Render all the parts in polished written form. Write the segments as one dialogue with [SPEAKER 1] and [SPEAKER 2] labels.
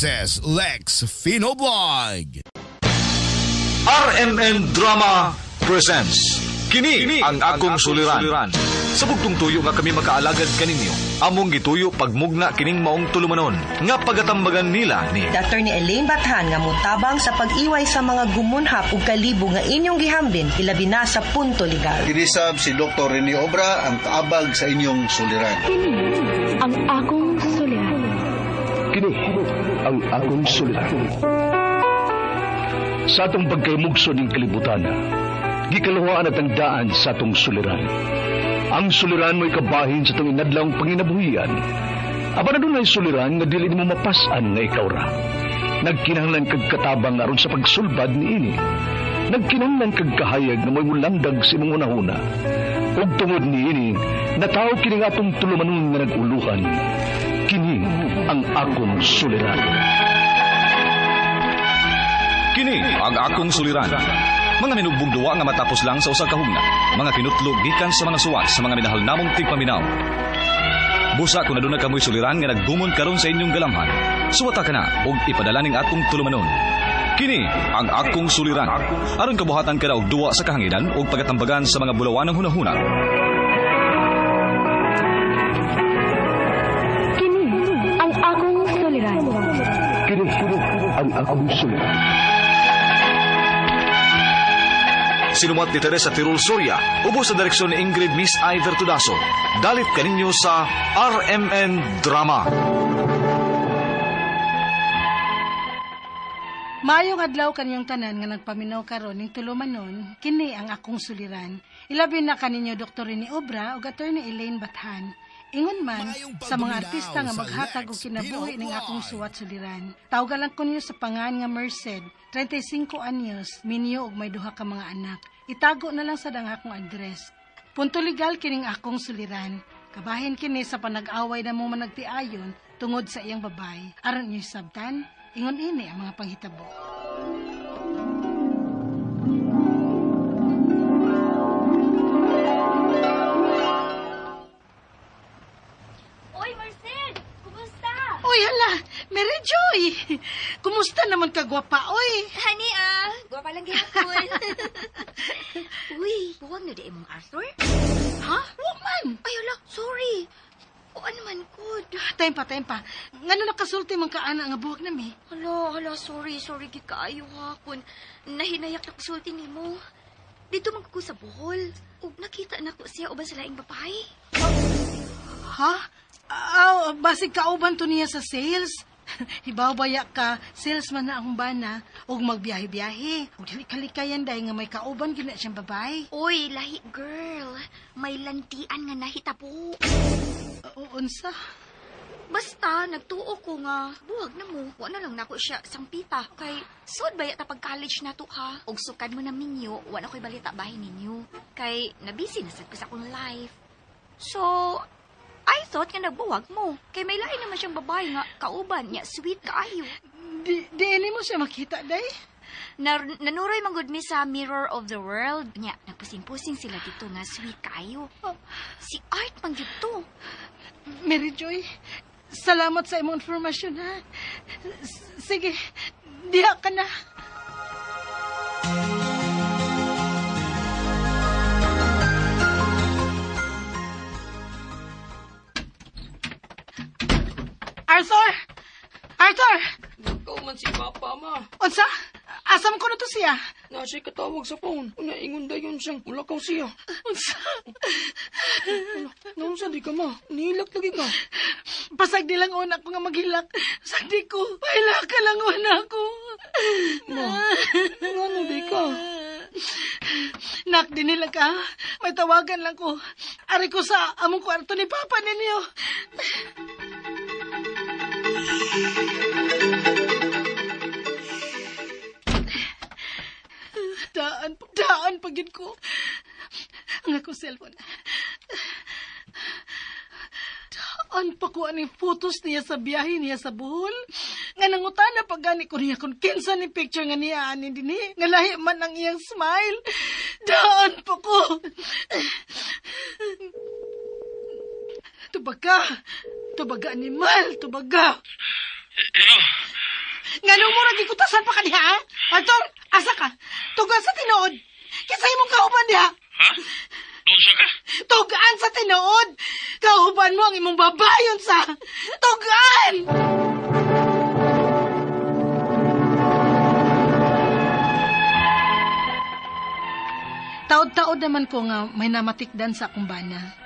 [SPEAKER 1] This is Lex Fino Vlog.
[SPEAKER 2] RMN Drama presents Kini ang akong suliran. Sa bugtong tuyo nga kami makaalagad kaninyo, among gituyo pagmugna kining maong tulumanon nga pagatambagan nila ni
[SPEAKER 3] Attorney Elaine Bathan nga motabang sa pag-iway sa mga gumunhap ug kalibo nga inyong gihambin ilabi na sa punto legal.
[SPEAKER 4] Kinisab si Dr. Rene Obra ang kaabag sa inyong suliran.
[SPEAKER 5] Kini ang akong suliran.
[SPEAKER 6] Kini ang akong suliran. Sa atong pagkaymugso ning kalibutan, gikaluhaan at ang daan sa atong suliran. Ang suliran mo'y kabahin sa atong inadlawng panginabuhian. Apan adunay suliran nga dili nimo mapas-an nga ikaw ra. Nagkinahanglan kag katabang aron sa pagsulbad niini. Nagkinahanglan kag kahayag nga mo'y mulandag sa imong hunahuna. Ug tungod niini, nataw kini nga atong tulumanon nga nag-uluhan. Kini ang akong suliran.
[SPEAKER 2] Kini ang akong suliran. Mga minugbong duwa nga matapos lang sa usa ka hugna. Mga kinutlog gikan sa mga suwat sa mga minahal namong tigpaminaw. Busa kung aduna kamoy suliran nga nagdumon karon sa inyong galamhan, suwata ka na og ipadala ning atong tulumanon. Kini ang akong suliran. Aron kabuhatan ka na og duwa sa kahanginan og pagatambagan sa mga bulawanang hunahuna.
[SPEAKER 5] Kini ang akong suliran.
[SPEAKER 6] Kini ang akong suliran.
[SPEAKER 2] Sinumat ni Teresa Tirul Soria, ubos sa direksyon ni Ingrid Miss Iver Tudaso. Dalit kaninyo sa RMN Drama.
[SPEAKER 7] Maayong adlaw kaninyong tanan nga nagpaminaw karon ning tulumanon, kini ang akong suliran. Ilabi na kaninyo Dr. Rene Obra ug Attorney Elaine Bathan. Ingon man sa mga artista nga maghatag og kinabuhi ning akong suwat suliran. Tawga lang ko ninyo sa pangan nga Merced, 35 anyos, minyo og may duha ka mga anak. Itago na lang sa dang akong address. Punto legal kining akong suliran. Kabahin kini sa panag-away na mo managtiayon tungod sa iyang babay. Aron niyo sabtan, ingon ini ang mga panghitabo.
[SPEAKER 8] Oy, Marcel! Kumusta?
[SPEAKER 7] Uy, hala! Mary Joy! Kumusta naman ka, gwapa, oy?
[SPEAKER 8] Honey, gwapa lang gihapon. Uy, buwag na di imong Arthur?
[SPEAKER 7] Ha? Woman!
[SPEAKER 8] Ay, hala, sorry. O, ano man, good.
[SPEAKER 7] Time pa. Ngano nakasulti man ka, ana, nga buwag na mi?
[SPEAKER 8] Hala, sorry, gid kaayo ha. Kun nahinayak na kusulti nimo. Dito man ko sa Bohol. Ug nakita na ko siya uban sa laing babae.
[SPEAKER 7] Ha? Aw, basig kauban to niya sa sales. Hibaw baya ka, salesman na akong bana, ug magbiyahe-biyahe. Ug dili kalikayan dahil nga may kauban gina siyang babae.
[SPEAKER 8] Uy, lahi girl. May lantian nga nahitabo.
[SPEAKER 7] Unsa?
[SPEAKER 8] Basta, nagtuo ko nga, buwag na mo. Wa na lang nako siya sangpita. Kay, sud baya ta pag college na to ha. Og sukad mo na minyo, wa na ko'y balita bahin ninyo. Kay, nabisi na sad ko sa akong life. So, I thought nga nagbuwag mo. Kay may lain naman siyang babae nga kauban niya, sweet kaayo.
[SPEAKER 7] Di ini mo siya makita, day?
[SPEAKER 8] Nanuroy man gud mi sa Mirror of the World. Nya, nagpusing-pusing sila dito nga sweet kaayo. Si Art man gyud to.
[SPEAKER 7] Mary Joy, salamat sa imong informasyon, ha? Sige, diha ka na. Arthur! Arthur!
[SPEAKER 9] Ikaw man si Papa, ma.
[SPEAKER 7] Unsa? Asam ko na to siya?
[SPEAKER 9] Na siya'y katawag sa phone. Una, ingon dayon siyang ulakaw siya.
[SPEAKER 7] Unsa?
[SPEAKER 9] Naunsa di ka, ma? Nihilak lagi ka.
[SPEAKER 7] Pasag di lang una ko nga maghilak. Pasag di ko. Pahilak ka lang una ko.
[SPEAKER 9] Ma, ngano di ka?
[SPEAKER 7] Nak, dinila ka. May tawagan lang ko. Ari ko sa among kwarto ni Papa ninyo. Daan pagid ko. Ang akong cellphone. Daan pa ko aning photos niya sa biyahe niya sa Bohol. Nga nangutana pa gani ko niya kung kinsa ni picture nga niya ani dinhi. Nga lahi man ang iyang smile. Daan pa ko. Tubaga. Tubaga animal. Tubaga.
[SPEAKER 9] Hello.
[SPEAKER 7] Nganong mo ra gikutasan pa ka diha, ha? Arthur, asa ka? Tugan sa tinuod. Kinsa imong kauban diha?
[SPEAKER 10] Ha? Unsa ka?
[SPEAKER 7] Tugan sa tinuod. Kauban mo ang imong babayon sa. Tugan! Taod-taod naman ko nga may namatikdan sa akong bana.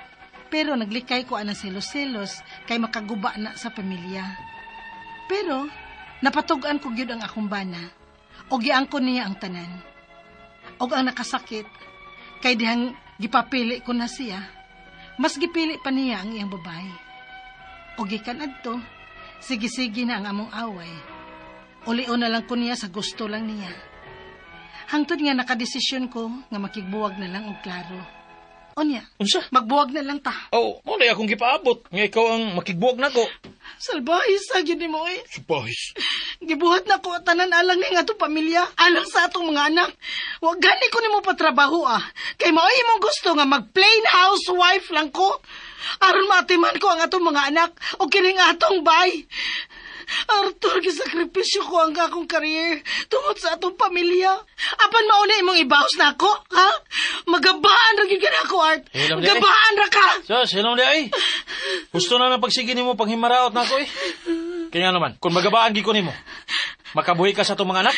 [SPEAKER 7] Pero naglikay ko ana selos-selos kay makaguba na sa pamilya. Pero napatug-an ko gyud ang akong bana. Og giangkon niya ang tanan. Og ang nakasakit kay dihang gipapili ko na siya. Mas gipili pa niya ang iyang babae. Og gikan adto, sige-sige na ang among away. Ulion na lang ko niya sa gusto lang niya. Hangtod nga nakadesisyon ko nga makigbuwag na lang og klaro. Onya,
[SPEAKER 10] unsa?
[SPEAKER 7] Magbuwag na lang ta.
[SPEAKER 10] Oh, mo na akong gipaabot nga ikaw ang makigbuwag nako.
[SPEAKER 7] Salbahis sa gyud nimo eh.
[SPEAKER 10] Salbahis.
[SPEAKER 7] Gibuhat na ko tanan alang ning atong pamilya, alang sa atong mga anak. Wa gani ko nimo patrabaho ah. Kay mao imong gusto nga mag plain housewife lang ko. Aron maatiman ko ang atong mga anak o kining atong bay. Arthur, gisakripisyo ko ang akong career tungod sa atong pamilya. Apan mauna imong ibaos na ako, ha? Magabaan ra gyud ka ako, Art. Magabaan ra ka.
[SPEAKER 10] Sus, hilom di ay. Gusto na na pagsige nimo panghimaraot na ako eh. Kaya naman, kung magabaan gi ko nimo, makabuhi ka sa atong mga anak?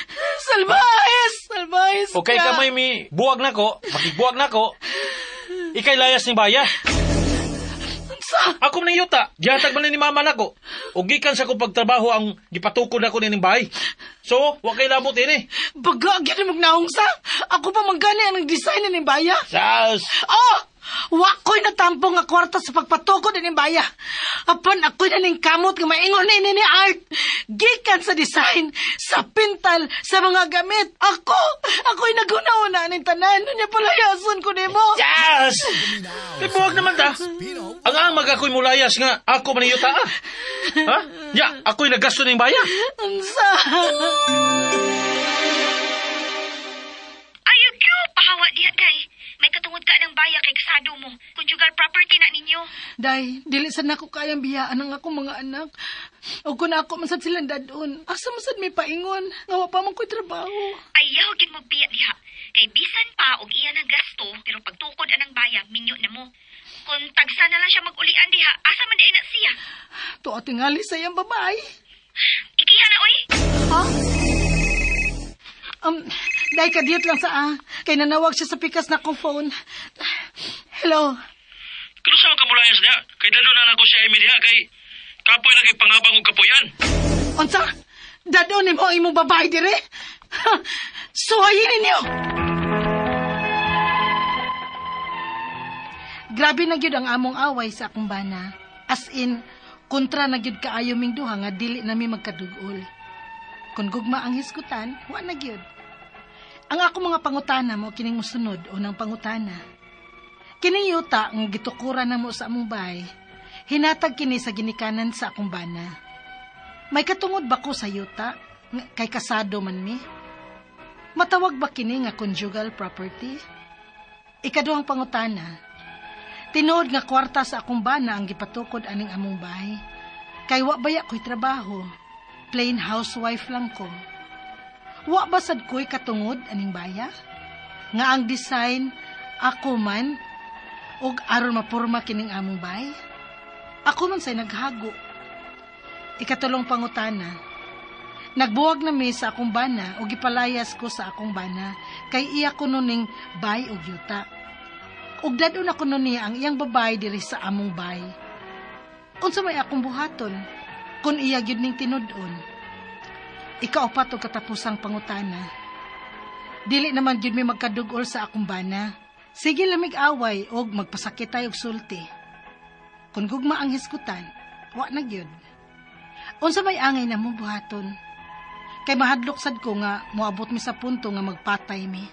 [SPEAKER 7] Salbahes! Salbahes
[SPEAKER 10] ka. Okay ka may mi buwag nako, makigbuwag nako. Ikay layas ni baya.
[SPEAKER 7] Sa?
[SPEAKER 10] Ako man yuta, gihatag man ni mama nako. O gikan sa akong pagtrabaho ang gipatukod nako nining bahay. So, wa kay labot ini.
[SPEAKER 7] Baga gyud mo naong sa. Ako pa man gani ang nag-design ning baya.
[SPEAKER 10] Sas.
[SPEAKER 7] Oh! Wa ko'y natampong nga kwarta sa pagpatukod ning baya. Apan ako'y naning kamot nga maingon ni ni Art. Gikan sa design, sa pintal, sa mga gamit. Ako'y naghuna-una ning tanan. Unya palayason ko nimo.
[SPEAKER 10] Yes! Ibuwag naman ta. Ang amag ako'y mulayas nga ako man yuta. Ah. Ha? Ya, ako'y nagasto ning baya.
[SPEAKER 7] Unsa?
[SPEAKER 8] Ayaw kyo, pahawa diha day. May katungod ka ng baya kay kasado mo. Conjugal property na ninyo.
[SPEAKER 7] Day, dili sad nako kayang biyaan ang akong mga anak. O kung ako man sad silang dadon, asa man sad may paingon? Nga wa pa man ko'y trabaho.
[SPEAKER 8] Ayaw gid mo biya diha. Kay bisan pa og iya ng gasto, pero pagtukod anang baya, minyo na mo. Kung tagsa na lang siya mag-ulian diha, asa man di na siya?
[SPEAKER 7] Tuo tingali sa iyang babae.
[SPEAKER 8] Ikiha na, oy!
[SPEAKER 7] Ha? Day, kadiyot lang sa kay nanawag siya sa pikas na kong phone. Hello?
[SPEAKER 10] Kano sa mga kamulayas niya? Kay dalo na ako siya Amy diha, kay kapoy lagi pangabang og kapoyan.
[SPEAKER 7] Unsa? Dadon nimo ang imong babae dire? Suwayin ninyo! Grabe na gyud ang among away sa akong bana. As in, kontra na gyud kaayo ming duha nga dili nami magkadugol. Kung gugma ang hisgutan, wa na gyud. Ang ako mga pangutana mo kining mosunod unang pangutana. Kining yuta nga gitukuran namo sa among bahay, hinatag kini sa ginikanan sa akong bana. May katungod ba ko sa yuta kay kasado man mi? Matawag ba kini nga conjugal property? Ikaduhang pangutana. Tinuod nga kwarta sa akong bana ang gipatukod aning among bahay. Kay wa baya ko'y trabaho. Plain housewife lang ko. Wa ba sad ko'y katungod aning baya? Nga ang design ako man og aron mapurma kining among bahay? Ako man say naghago. Ikatulong pangutana. Nagbuwag na mi sa akong bana og gipalayas ko sa akong bana kay iya kuno ning bay og yuta. Ug dadon ako nun niya ang iyang babae diri sa among bay. Unsa may akong buhaton kun iya gyud ning tinud-on? Ikaupat og katapusang pangutana. Dili naman gyud mi magkadugol sa akong bana. Sige lamig away og magpasakitay og sulti. Kun gugma ang hisgutan, wa na gyud. Unsa may angay na mo buhaton? Kay mahadlok sad ko nga moabot mi sa punto nga magpatay mi.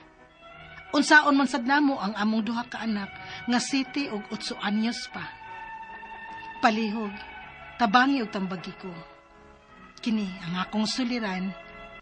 [SPEAKER 7] Unsaon man sad namo ang among duha ka anak nga 7 ug 8 anyos pa. Palihog, tabangi og tambagi ko. Kini ang akong suliran,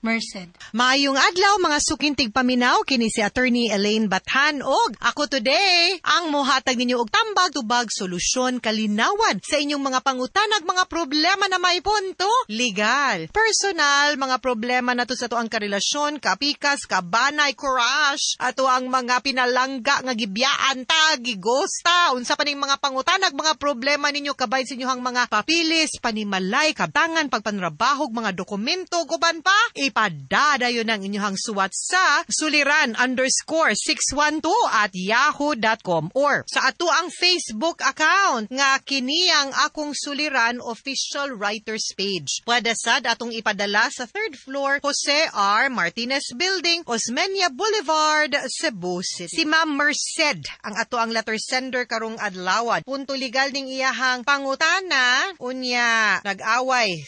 [SPEAKER 7] Merced.
[SPEAKER 3] Maayong adlaw, mga suking tigpaminaw, kini si Attorney Elaine Bathan og ako today ang mohatag ninyo og tambag, tubag, solusyon, kalinawan sa inyong mga pangutanag, mga problema na may punto legal, personal, mga problema nato sa atoang karelasyon, kapikas, kabanay, crush, ato ang mga pinalangga nga gibiyaan ta, gigosta, unsa pa ning mga pangutanag, mga problema ninyo kabay sa inyong mga papilis, panimalay, kabtangan, pagpanrabahog, mga dokumento, guban pa, ipadadayon ang inyong suwat sa suliran_612@yahoo.com or sa ato ang Facebook account nga kini ang Akong Suliran Official Writers Page. Pwede sad atong ipadala sa third floor, Jose R. Martinez Building, Osmeña Boulevard, Cebu City. Si Ma'am Merced ang ato ang letter sender karong adlaw. Punto legal ning iyahang pangutana, unya nag-away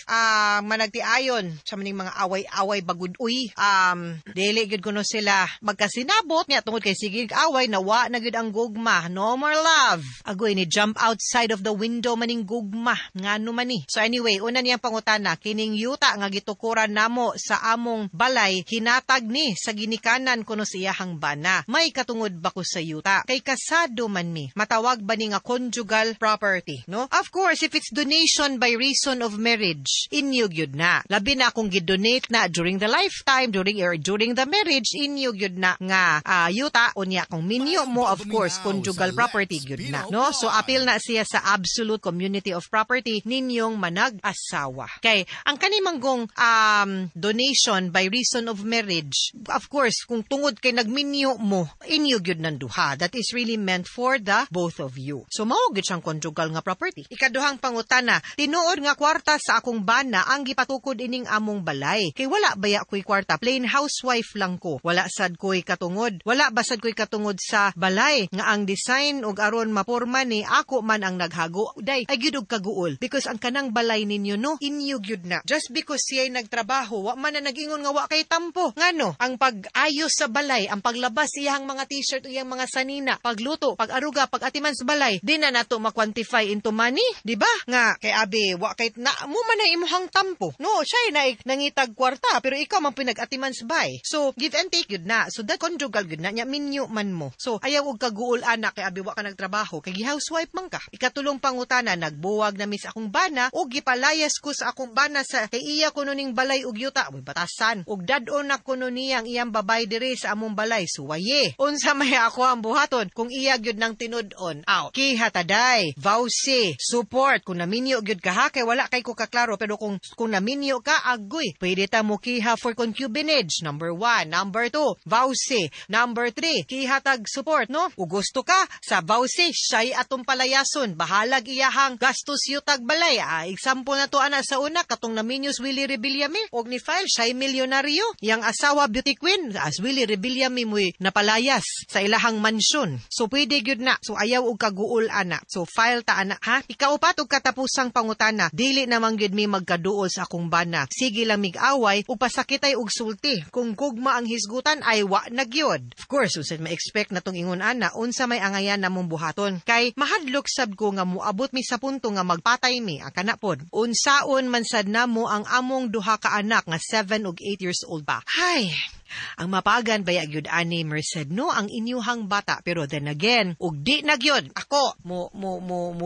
[SPEAKER 3] managtiayon sa maning mga away-away bagud uy, dili gyud kuno sila magkasinabot niya tungod kay sige away, nawa na gyud ang gugma, no more love, agoy ni jump outside of the window maning gugma, ngano man ni. So anyway, una niyang pangutana, kining yuta nga gitukuran namo sa among balay, hinatag ni sa ginikanan kuno sa iyahang bana. May katungod ba ko sa yuta kay kasado man mi? Matawag ba ni nga conjugal property, no? Of course, if it's donation by reason of marriage, inyo gyud na, labi na kung gidonate na during the lifetime, during or during the marriage, inyo gyud na nga yuta. Unya kung minyo mo, of course conjugal property gyud na, no? So appeal na siya sa absolute community of property ninyong manag-asawa, kay ang kani manggong donation by reason of marriage, of course kung tungod kay nagminyo mo, inyo gyud nang duha. That is really meant for the both of you, so mao gyud siyang conjugal nga property. Ikaduhang pangutana, tinuod nga kwarta sa akong bana ang gipatukod ining among balay, kay wala baya ko'y kwarta, plain housewife lang ko. Wala sad ko'y katungod, wala ba sad ko'y katungod sa balay nga ang design ug aron maporma ni ako man ang naghago? Day ay gyud og kaguol, because ang kanang balay ninyo, no, inyo gyud na. Just because siya'y nagtrabaho, wa man na nag-ingon nga wa kay tampo. Ngano ang pag-ayos sa balay, ang paglabas iyang mga T-shirt o iyang mga sanina, pagluto, pag-aruga, pag-atiman sa balay, di na nato ma-quantify into money, di ba? Nga kay abi wa kay na mo man na imuhang tampo, no? Siya na nangitag kwarta, pero ikaw man pinag-atiman sa balay. So give and take gyud na. So that conjugal gyud na nya, minyo man mo. So ayaw og kaguol ana kay abi wa ka nagtrabaho, kay housewife man ka. Ikatulong pangutana, nagbuwag na mis akong bana ug gipalayas ko sa akong bana sa kay iya kuno ning balay ug yuta. Uy, batasan ug dad-on na kuno niyang iyang babay diri sa among balay, suwaye. Unsa may ako ang buhaton kung iya gyud nang tinud-on? Aw, kiha taday VAWC support kung naminyo gyud ka ha, kay wala kay ko kaklaro, pero kung naminyo ka, agoy, pwede ta mo kiha for concubinage, number 1. Number 2, VAWC. Number 3, kiha tag support, no? Ug gusto ka sa VAWC, siya'y atong palayason, bahalag iyahang gastos yutag balay. Example na to ana sa una, katong naminyos Willie Revillame og ni file, siya'y milyonaryo, yang asawa beauty queen, as Willie Revillame mo'y napalayas sa ilahang mansyon. So pwede gyud na. So ayaw og kaguol ana. So file ta ana ha. Ikaupat og katapusang pangutana, dili naman gyud mi magkaduol sa akong bana, sige lang mig-away ug pasakitay og sulti. Kung gugma ang hisgutan ay wa na gyud. Of course, unsa may expect na tong ingon ana, unsa may angayan namong buhaton? Kay mahadlok sab ko nga moabot mi sa punto nga magpatay mi ang kana pod. Unsaon man sad namo ang among duha ka anak nga 7 ug 8 years old pa? Hay, ang mapagan baya gyud ani, Merced, no, ang inyuhang bata. Pero then again, ug di na gyud ako mo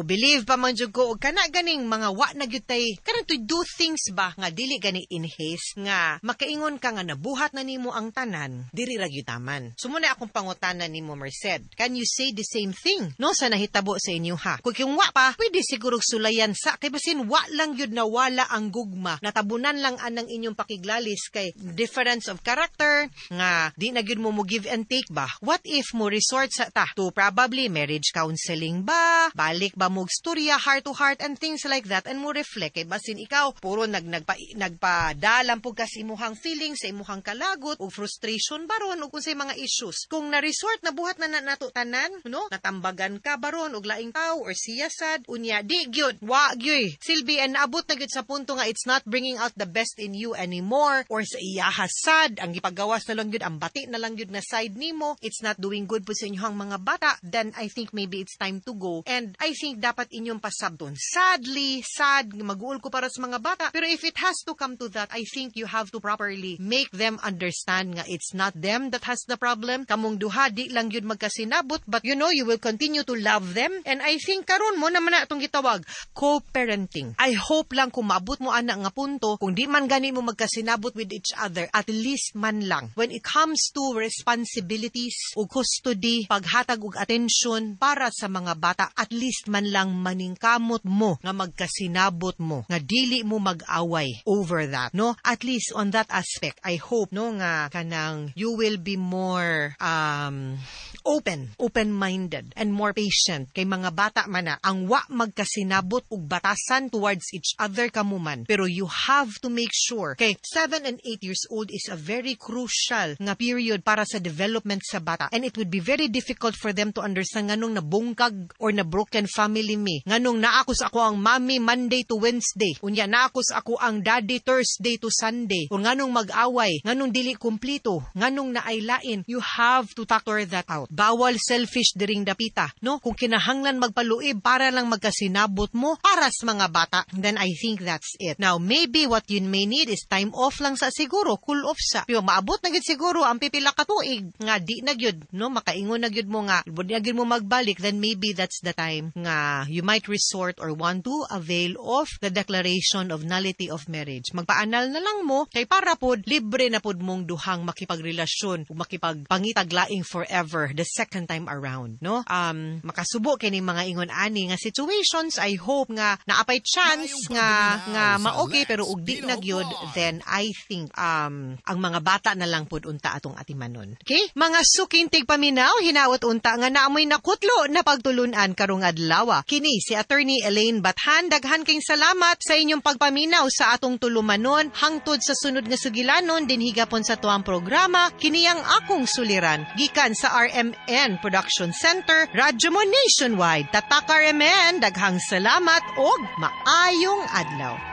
[SPEAKER 3] believe pa man jud ko og kana ganing mga wa na gyud tay kanang to do things ba nga dili gani in haste, nga makaingon ka nga nabuhat na nimo ang tanan, diri ra gyud taman. So muna akong pangutana nimo, Merced, can you say the same thing, no, sa nahitabo sa inyo ha? Kung wa pa, pwede siguro sulayan sa kay basin wa lang gyud nawala ang gugma, natabunan lang anang inyong pakiglalis kay difference of character nga di na gyud mo give and take ba. What if mo resort sa ta to probably marriage counseling ba, balik ba mo storya, heart to heart and things like that, and mo reflect kay basin ikaw puro nagpadalam pug ka sa imuhang feelings, sa imuhang kalagot ug frustration baron ug unsay mga issues. Kung na resort na buhat na, na nato tanan, no, natambagan ka baron og laing tawo or siya sad, unya di gyud wa gyud silbi and naabot na gyud sa punto nga it's not bringing out the best in you anymore or sa iyaha sad ang gipagawas. Gawas na lang gyud ang bati na lang gyud na side nimo, it's not doing good po sa inyong mga bata, then I think maybe it's time to go. And I think dapat inyong pasabton. Sadly, sad, maguol ko para sa mga bata, pero if it has to come to that, I think you have to properly make them understand nga it's not them that has the problem. Kamong duha, di lang yun magkasinabot, but you know, you will continue to love them. And I think karon mo naman na itong gitawag, co-parenting. I hope lang kung maabot mo ana nga punto, kung di man gani mo magkasinabot with each other, at least man lang. When it comes to responsibilities o custody, paghatag og attention para sa mga bata, at least man lang maningkamot mo nga magkasinabot mo, nga dili mo mag-away over that, no? At least on that aspect, I hope, no, nga kanang you will be more open, open-minded, and more patient kay mga bata man na ang wa magkasinabot og batasan towards each other kamo man. Pero you have to make sure kay 7 and 8 years old is a very crucial nga period para sa development sa bata, and it would be very difficult for them to understand nganong nabungkag or na broken family mi, nganong naa ko sa ako ang mommy Monday to Wednesday, unya naa ko sa ako ang daddy Thursday to Sunday, or nganong mag-away, nganong dili kumplito, nganong naay lain. You have to factor that out. Bawal selfish diring dapita, no? Kung kinahanglan magpaluib para lang magkasinabot mo para sa mga bata, then I think that's it. Now, maybe what you may need is time off lang sa siguro, cool off sa. Pero maabot na gyud siguro ang pipila ka tuig nga di na gyud, no, makaingon na gyud mo nga di na gyud mo magbalik, then maybe that's the time nga you might resort or want to avail of the declaration of nullity of marriage. Magpa-annul na lang mo kay para pod libre na pod mong duhang makipagrelasyon ug makipagpangitag laing forever the second time around, no? Makasubo kini mga ingon ani nga situations. I hope nga naapay chance nga ma-okay, pero ug di na gyud, then I think ang mga bata na lang pud unta atong atimanon. Okay? Mga suking tigpaminaw, hinaot unta nga naamoy nakutlo na pagtulunan karong adlaw. Kini si Attorney Elaine Bathan. Daghan kayong salamat sa inyong pagpaminaw sa atong tulumanon hangtod sa sunod nga sugilanon dinhi gapon sa tuang programa kini ang akong suliran gikan sa RMN Production Center, Radyo Mo Nationwide. Tatak RMN, daghang salamat og maayong adlaw.